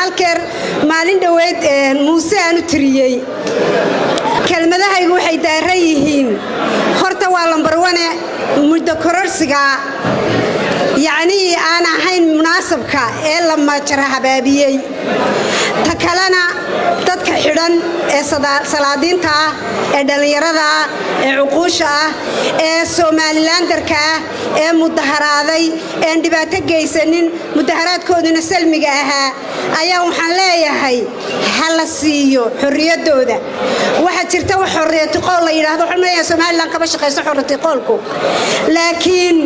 Halkeer maalin dhoweyd Muuse aan u tiriyey. Kelmadahaygu waxay daaran yihiin, horta waa lambar wane, muddo kororsiga, yacnihii aan ahayn munaasabka ee la majara habaabiyey. Ta kalena, dadka xidhan ee salaadiinta ah, ee dhallinyarada ah, ee cuquusha ah, ee Somalilanderka ah, ee mudaharaaday een dhibaato geysanin, mudaharaadkooduna salmiga ahaa, ayaa waxaan leeyahay ha la siiyo xorriyaddooda. Waxaa jirta wax xorriyatiqool la yidhaahdo. Waxaan leeyahay Somaliland kama shaqayso xorriyatiqoolku, laakiin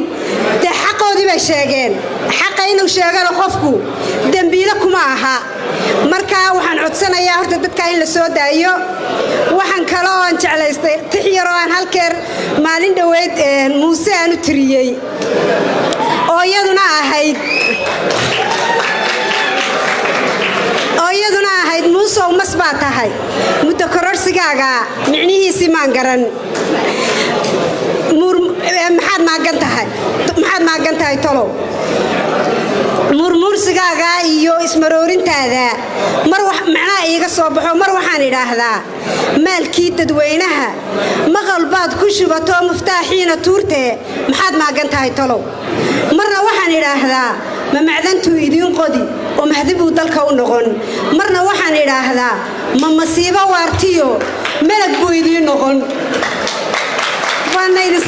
dee xaqoodii bay sheegeen. Xaqa inuu sheegana qofku dembiilo kuma aha. Marka waxaan codsanayaa horta dadka in la soo daayo. Waxaan kaloo aan jeclaystay tix yaroo aan halkeer maalin dhoweyd Muuse aan u tiriyey, oo iyaduna ahayd: "Muusow, mas baa tahay, muddo kororsigaaga micnihiisii maan garan. Maxaad maagan tahay? Maxaad maagan tahay tolow? Murmuursigaaga iyo ismaroorintaada mar macnaha iiga soo baxo. Mar waxaan idhaahdaa maalkii dadweynaha maqal baad ku shubatoo muftaaxiina tuurtee, maxaad maagan tahay tolow? Marna waxaan idhaahdaa ma macdantuu idiin qodi oo mahdi buu dalka u noqon. Marna waxaan idhaahdaa ma masiibo waartiyo melag buu idiin noqon." Waana idin.